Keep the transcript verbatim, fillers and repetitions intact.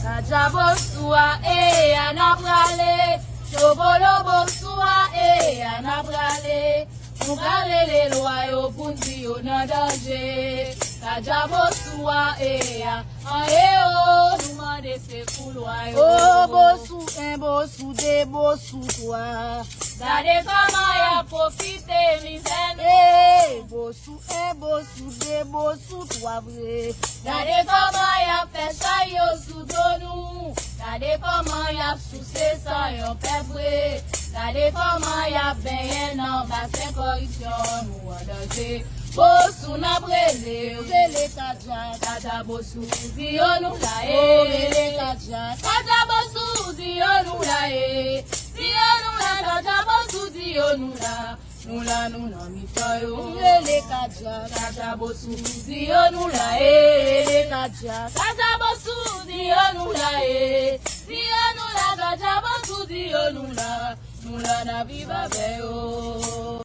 Kadja Bosou a, e a n a prale. Tchobolo Bosou a, e a n a prale. Nou ka rele lwa yo pou n di yo nan danje. Kadja Bosou a, e a, an e o, nou mande sekou lwa yo. O Bosou en, Bosou de, Bosou twa. Gade kòman y ap pwofite mizè nou. E Bosou en, Bosou de, Bosou twa vre. Gade kòman y ap fè chay yo sou do nou. Gade kòman y ap souse san yon pèp vre. Gade kòman y ap benyen nan basen koripsyon, nou an danje. Bosou n ap rele, rele Kadja. Kadja Bosou, di yo nou la e. O rele Kadja. Kadja Bosou, di yo nou la e. Di yo nou la, Kadja Bosou, di yo nou la. Nou la, nou nan mitan yo. Rele Kadja. Kadja Bosou, di yo nou la e. Rele Kadja. Kadja Bosou, di yo nou la e. Di yo nou la, Kadja Bosou, di yo nou la. Nou la, n ap viv avè yo.